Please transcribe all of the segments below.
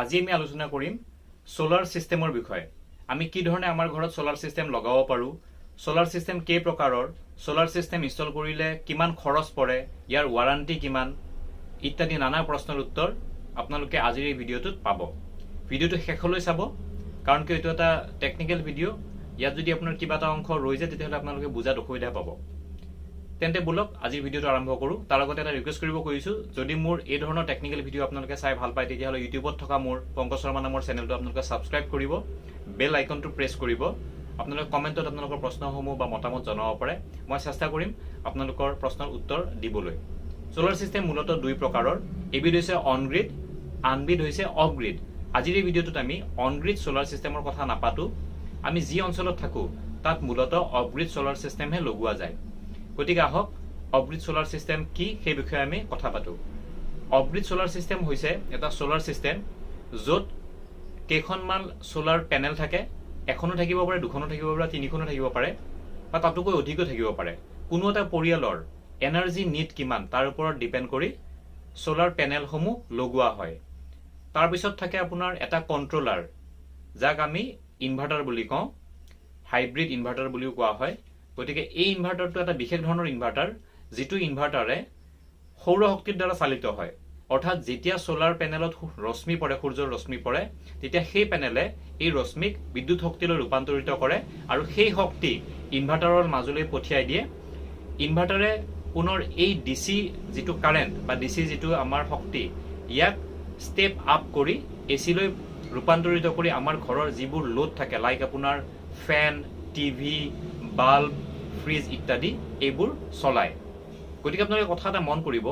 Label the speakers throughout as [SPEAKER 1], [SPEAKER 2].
[SPEAKER 1] আজি আমি আলোচনা কৰিম ছ'লাৰ ছিষ্টেমৰ বিষয়ে। আমি কি ধৰণে আমাৰ ঘৰত ছ'লাৰ ছিষ্টেম লগাব পাৰোঁ, ছ'লাৰ ছিষ্টেম কেই প্ৰকাৰৰ, ছ'লাৰ ছিষ্টেম ইনষ্টল কৰিলে কিমান খৰচ পৰে, ইয়াৰ ৱাৰাণ্টি কিমান ইত্যাদি নানা প্ৰশ্নৰ উত্তৰ আপোনালোকে আজিৰ এই ভিডিঅ'টোত পাব। ভিডিঅ'টো শেষলৈ চাব, কাৰণ কিয় এইটো এটা টেকনিকেল ভিডিঅ'। ইয়াত যদি আপোনাৰ কিবা এটা অংশ ৰৈ যায়, তেতিয়াহ'লে আপোনালোকে বুজাত অসুবিধা পাব। তেন্তে ব'লক, আজিৰ ভিডিঅ'টো আৰম্ভ কৰোঁ। তাৰ লগতে এটা ৰিকুৱেষ্ট কৰিব খুজিছোঁ, যদি মোৰ এই ধৰণৰ টেকনিকেল ভিডিঅ' আপোনালোকে চাই ভাল পায়, তেতিয়াহ'লে ইউটিউবত থকা মোৰ পংকজ শৰ্মা নামৰ চেনেলটো আপোনালোকে ছাবস্ক্ৰাইব কৰিব, বেল আইকনটো প্ৰেছ কৰিব। আপোনালোকে কমেণ্টত আপোনালোকৰ প্ৰশ্নসমূহ বা মতামত জনাব পাৰে। মই চেষ্টা কৰিম আপোনালোকৰ প্ৰশ্নৰ উত্তৰ দিবলৈ। ছ'লাৰ ছিষ্টেম মূলতঃ দুই প্ৰকাৰৰ। এবিধ হৈছে অন গ্ৰীড, আনবিধ হৈছে অফ গ্ৰীড। আজিৰ এই ভিডিঅ'টোত আমি অন গ্ৰীড ছ'লাৰ ছিষ্টেমৰ কথা নাপাতোঁ। আমি যি অঞ্চলত থাকোঁ, তাত মূলতঃ অফ গ্ৰীড ছ'লাৰ ছিষ্টেমহে লগোৱা যায়। গতিকে আহক, অফ গ্ৰীড ছ'লাৰ ছিষ্টেম কি সেই বিষয়ে আমি কথা পাতোঁ। অফ গ্ৰীড ছ'লাৰ ছিষ্টেম হৈছে এটা ছ'লাৰ ছিষ্টেম য'ত কেইখনমান ছ'লাৰ পেনেল থাকে। এখনো থাকিব পাৰে, দুখনো থাকিব পাৰে, তিনিখনো থাকিব পাৰে বা তাতোকৈ অধিকো থাকিব পাৰে। কোনো এটা পৰিয়ালৰ এনাৰ্জি নিড কিমান, তাৰ ওপৰত ডিপেণ্ড কৰি ছ'লাৰ পেনেলসমূহ লগোৱা হয়। তাৰপিছত থাকে আপোনাৰ এটা কণ্ট্ৰলাৰ, যাক আমি ইনভাৰ্টাৰ বুলি কওঁ, হাইব্ৰিড ইনভাৰ্টাৰ বুলিও কোৱা হয়। গতিকে এই ইনভাৰ্টাৰটো এটা বিশেষ ধৰণৰ ইনভাৰ্টাৰ, যিটো ইনভাৰ্টাৰে সৌৰ শক্তিৰ দ্বাৰা চালিত হয়। অৰ্থাৎ যেতিয়া ছ'লাৰ পেনেলত ৰশ্মি পৰে, সূৰ্যৰ ৰশ্মি পৰে, তেতিয়া সেই পেনেলে এই ৰশ্মিক বিদ্যুৎ শক্তিলৈ ৰূপান্তৰিত কৰে আৰু সেই শক্তি ইনভাৰ্টাৰৰ মাজলৈ পঠিয়াই দিয়ে। ইনভাৰ্টাৰে পুনৰ এই ডিচি যিটো কাৰেণ্ট বা ডিচি যিটো আমাৰ শক্তি, ইয়াক ষ্টেপ আপ কৰি এচিলৈ ৰূপান্তৰিত কৰি আমাৰ ঘৰৰ যিবোৰ লোড থাকে, লাইক আপোনাৰ ফেন, টিভি, বাল্ব, ফ্ৰিজ ইত্যাদি, এইবোৰ চলায়। গতিকে আপোনালোকে কথা এটা মন কৰিব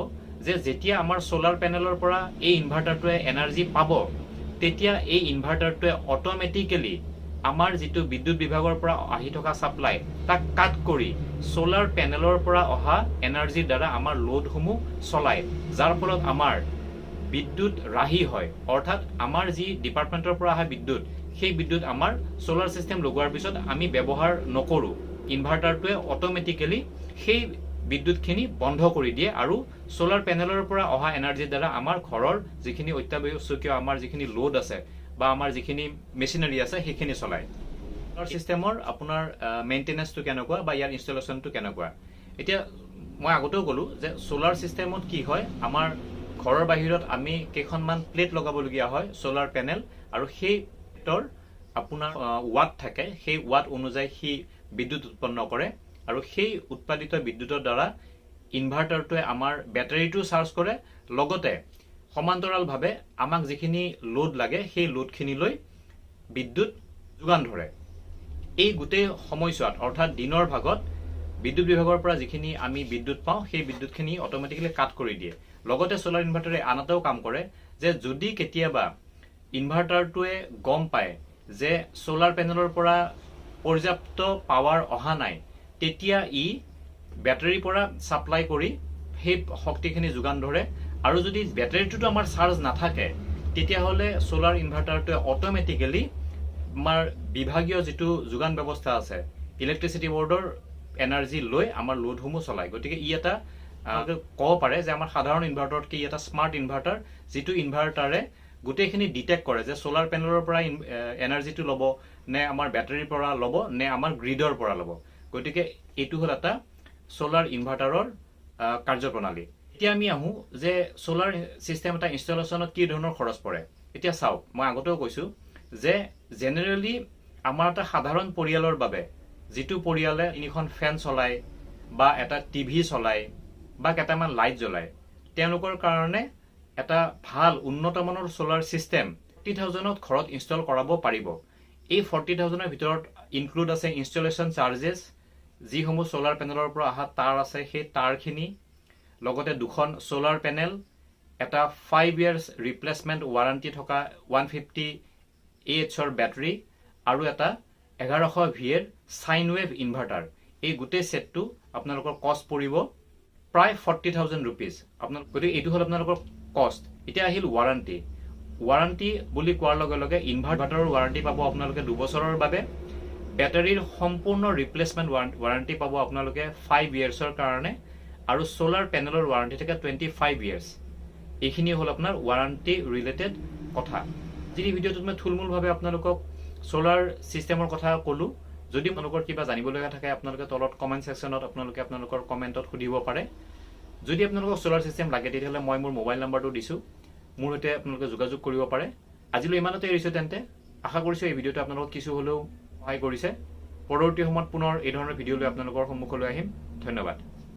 [SPEAKER 1] যে যেতিয়া আমাৰ ছ'লাৰ পেনেলৰ পৰা এই ইনভাৰ্টাৰটোৱে এনাৰ্জি পাব, তেতিয়া এই ইনভাৰ্টাৰটোৱে অট'মেটিকেলি আমাৰ যিটো বিদ্যুৎ বিভাগৰ পৰা আহি থকা ছাপ্লাই, তাক কাট কৰি ছ'লাৰ পেনেলৰ পৰা অহা এনাৰ্জিৰ দ্বাৰা আমাৰ লোডসমূহ চলায়, যাৰ ফলত আমাৰ বিদ্যুৎ ৰাহি হয়। অৰ্থাৎ আমাৰ যি ডিপাৰ্টমেণ্টৰ পৰা অহা বিদ্যুৎ, সেই বিদ্যুৎ আমাৰ ছ'লাৰ ছিষ্টেম লগোৱাৰ পিছত আমি ব্যৱহাৰ নকৰোঁ। ইনভাৰ্টাৰটোৱে অট'মেটিকেলি সেই বিদ্যুৎখিনি বন্ধ কৰি দিয়ে আৰু ছ'লাৰ পেনেলৰ পৰা অহা এনাৰ্জিৰ দ্বাৰা আমাৰ ঘৰৰ যিখিনি অত্যাৱশ্যকীয় আমাৰ যিখিনি লোড আছে বা আমাৰ যিখিনি মেচিনাৰী আছে, সেইখিনি চলায়। ছ'লাৰ ছিষ্টেমৰ আপোনাৰ মেইনটেনেঞ্চটো কেনেকুৱা বা ইয়াৰ ইনষ্টলেশ্যনটো কেনেকুৱা? এতিয়া মই আগতেও ক'লোঁ যে ছ'লাৰ ছিষ্টেমত কি হয়, আমাৰ ঘৰৰ বাহিৰত আমি কেইখনমান প্লেট লগাবলগীয়া হয়, ছ'লাৰ পেনেল, আৰু সেই প্লেটৰ আপোনাৰ ৱাট থাকে। সেই ৱাট অনুযায়ী সি বিদ্যুৎ উৎপন্ন কৰে আৰু সেই উৎপাদিত বিদ্যুতৰ দ্বাৰা ইনভাৰ্টাৰটোৱে আমাৰ বেটাৰীটো চাৰ্জ কৰে, লগতে সমান্তৰালভাৱে আমাক যিখিনি লোড লাগে, সেই লোডখিনিলৈ বিদ্যুৎ যোগান ধৰে। এই গোটেই সময়ছোৱাত, অৰ্থাৎ দিনৰ ভাগত বিদ্যুৎ বিভাগৰ পৰা যিখিনি আমি বিদ্যুৎ পাওঁ, সেই বিদ্যুৎখিনি অট'মেটিকেলি কাট কৰি দিয়ে। লগতে ছ'লাৰ ইনভাৰ্টাৰে আন এটাও কাম কৰে যে যদি কেতিয়াবা ইনভাৰ্টাৰটোৱে গম পায় যে ছ'লাৰ পেনেলৰ পৰা পৰ্যাপ্ত পাৱাৰ অহা নাই, তেতিয়া ই বেটাৰীৰ পৰা ছাপ্লাই কৰি সেই শক্তিখিনি যোগান ধৰে। আৰু যদি বেটাৰীটোতো আমাৰ চাৰ্জ নাথাকে, তেতিয়াহ'লে ছ'লাৰ ইনভাৰ্টাৰটোৱে অট'মেটিকেলি আমাৰ বিভাগীয় যিটো যোগান ব্যৱস্থা আছে, ইলেক্ট্ৰিচিটি বৰ্ডৰ এনাৰ্জি লৈ আমাৰ লোডসমূহ চলায়। গতিকে ই এটা ক'ব পাৰে যে আমাৰ সাধাৰণ ইনভাৰ্টাৰতকৈ ই এটা স্মাৰ্ট ইনভাৰ্টাৰ, যিটো ইনভাৰ্টাৰে গোটেইখিনি ডিটেক্ট কৰে যে ছ'লাৰ পেনেলৰ পৰা এনাৰ্জিটো ল'ব নে আমাৰ বেটাৰীৰ পৰা ল'ব নে আমাৰ গ্ৰীডৰ পৰা ল'ব। গতিকে এইটো হ'ল এটা ছ'লাৰ ইনভাৰ্টাৰৰ কাৰ্যপ্ৰণালী। এতিয়া আমি আহোঁ যে ছ'লাৰ ছিষ্টেম এটা ইনষ্টলেশ্যনত কি ধৰণৰ খৰচ পৰে। এতিয়া চাওক, মই আগতেও কৈছোঁ যে জেনেৰেলি আমাৰ এটা সাধাৰণ পৰিয়ালৰ বাবে, যিটো পৰিয়ালে তিনিখন ফেন চলায় বা এটা টিভি চলায় বা কেইটামান লাইট জ্বলায়, তেওঁলোকৰ কাৰণে এটা ভাল উন্নত মানৰ ছ'লাৰ ছিষ্টেম 40,000ত ঘৰত ইনষ্টল কৰাব পাৰিব। এই 40,000ৰ ভিতৰত ইনক্লুড আছে ইনষ্টলেশ্যন চাৰ্জেছ, যিসমূহ ছ'লাৰ পেনেলৰ পৰা অহা তাঁৰ আছে সেই তাঁৰখিনি, লগতে দুখন ছ'লাৰ পেনেল, এটা 5 ইয়াৰ্ছ ৰিপ্লেচমেণ্ট ৱাৰাণ্টি থকা 150 এ এইচৰ বেটাৰী আৰু এটা 1100 ভি এৰ চাইন ৱেভ ইনভাৰ্টাৰ। এই গোটেই ছেটটো আপোনালোকৰ কষ্ট পৰিব প্ৰায় 40,000 ৰুপিজ আপোনালোক। গতিকে এইটো হ'ল আপোনালোকৰ কষ্ট। এতিয়া আহিল ৱাৰাণ্টি। ৱাৰাণ্টি বুলি কোৱাৰ লগে লগে ইনভাৰ্টাৰৰ ৱাৰাণ্টি পাব আপোনালোকে 2 বছৰৰ বাবে, বেটাৰীৰ সম্পূৰ্ণ ৰিপ্লেচমেণ্ট ৱাৰাণ্টি পাব আপোনালোকে 5 ইয়েৰ্ছৰ কাৰণে আৰু ছ'লাৰ পেনেলৰ ৱাৰাণ্টি থাকে 25 ইয়েৰ্ছ। এইখিনি হ'ল আপোনাৰ ৱাৰাণ্টি ৰিলেটেড কথা। যি ভিডিঅ'টোত মই থুলমূলভাৱে আপোনালোকক ছ'লাৰ ছিষ্টেমৰ কথা ক'লোঁ। যদি আপোনালোকৰ কিবা জানিবলগীয়া থাকে, আপোনালোকে তলত কমেণ্ট ছেকশ্যনত আপোনালোকে আপোনালোকৰ কমেণ্টত সুধিব পাৰে। যদি আপোনালোকক ছ'লাৰ ছিষ্টেম লাগে, তেতিয়াহ'লে মই মোৰ মোবাইল নাম্বাৰটো দিছোঁ, মোৰ সৈতে আপোনালোকে যোগাযোগ কৰিব পাৰে। আজিলৈ ইমানতে এৰিছোঁ তেন্তে। আশা কৰিছোঁ এই ভিডিঅ'টো আপোনালোকক কিছু হ'লেও সহায় কৰিছে। পৰৱৰ্তী সময়ত পুনৰ এই ধৰণৰ ভিডিঅ' লৈ আপোনালোকৰ সন্মুখলৈ আহিম। ধন্যবাদ।